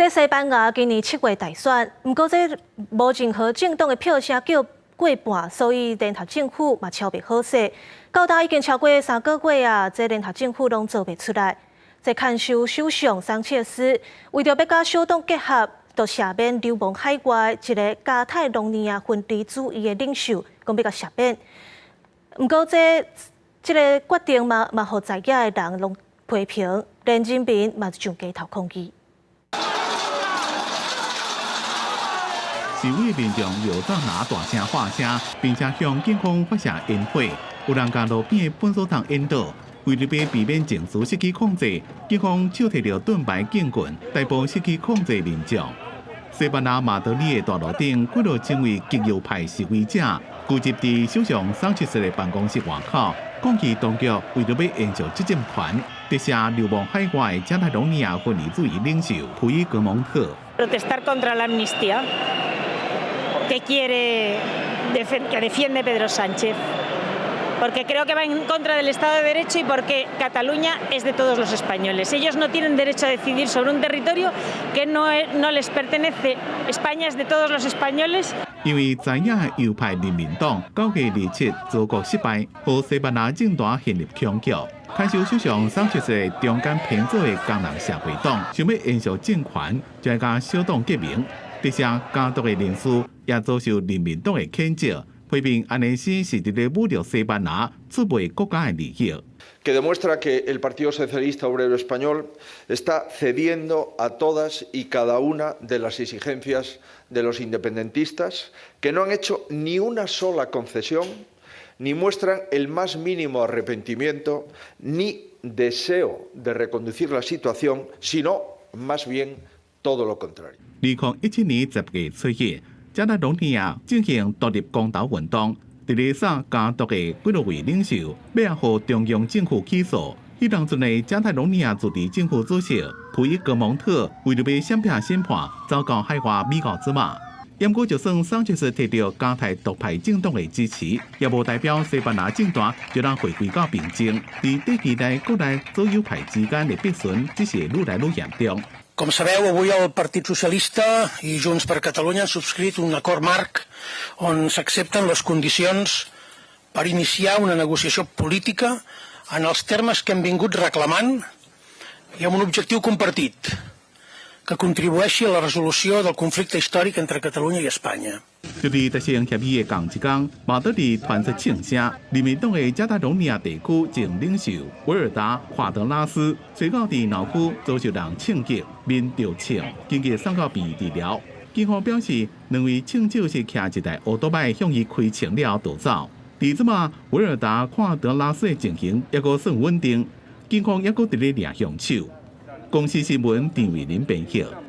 這西班牙今年7月大選，毋過這無任何政黨的票數叫過半，所以聯合政府嘛超袂好勢。到今已經超過3個月啊，這聯合政府攏做袂出來。這牽手首相桑切斯為著欲佮小黨結合，就赦免流亡海外一个加泰隆尼亞分離主義的領袖，講欲共赦免。毋過這个決定嘛嘛，予在野的人攏批評，連人民嘛上街頭抗議。示威民眾搖走拿大聲喊聲，並且向警方發射煙火。有人共路邊的糞掃桶引導，為著欲避免情緒失去控制，警方手提著盾牌警棍，逮捕失去控制民眾。西班牙馬德里的大路頂，幾若千位極右派示威者聚集佇首相桑切斯的辦公室外口，抗議當局為著欲延續執政權，特赦流亡海外加泰隆尼亞分離主義領袖普伊格蒙特。 Protestar contra la amnistía que defiende Pedro Sánchez, porque creo que va en contra del Estado de Derecho y porque Cataluña es de todos los españoles. Ellos no tienen derecho a decidir sobre un territorio que no les pertenece. España es de todos los españoles. 因為在野右派人民黨9月27組閣失敗，予西班牙政壇陷入僵局。牽手首相桑切斯中間偏左的工人社會黨，想欲延續政權，就愛佮小黨結盟。特赦家族的人士也遭受人民黨的譴責，批評按呢是佇咧侮辱西班牙出賣國家的利益。 Que demuestra que el Partido Socialista Obrero Español está cediendo a todas y cada una de las exigencias de los independentistas, que no han hecho ni una sola concesión, ni muestran el más mínimo arrepentimiento, ni deseo de reconducir la situación, sino más bien todo lo contrario. 2017年10月7日，加泰隆尼亞進行獨立公投運動，佇咧送家族的幾若位領袖欲予中央政府起訴。彼當陣的加泰隆尼亞自治政府主席普伊格蒙特為著欲閃避審判，走到海外美國之馬。毋過就算桑切斯提著加泰獨派政黨的支持，也無代表西班牙政壇就通回歸到平靜。佇短期內，國內左右派之間的逼順只是愈來愈嚴重。 Com sabeu, avui el Partit Socialista i Junts per Catalunya han subscrit un acord marc on s'accepten les condicions per iniciar una negociació política en els termes que hem vingut reclamant i amb un objectiu compartit, que contribueixi a la resolució del conflicte històric entre Catalunya i Espanya. 就佇達成協議的仝一工，馬德里傳出槍聲，人民黨的加泰隆尼亞地區前領袖維爾達·華德拉斯，隨後佇腦區遭受人槍擊，面著槍，緊急送到病院治療。警方表示，兩位槍手是騎一台歐多擺向伊開槍了後逃走。佇這馬維爾達·華德拉斯的情形猶閣算穩定，警方猶閣佇咧掠兇手。公視新聞陳偉林編譯。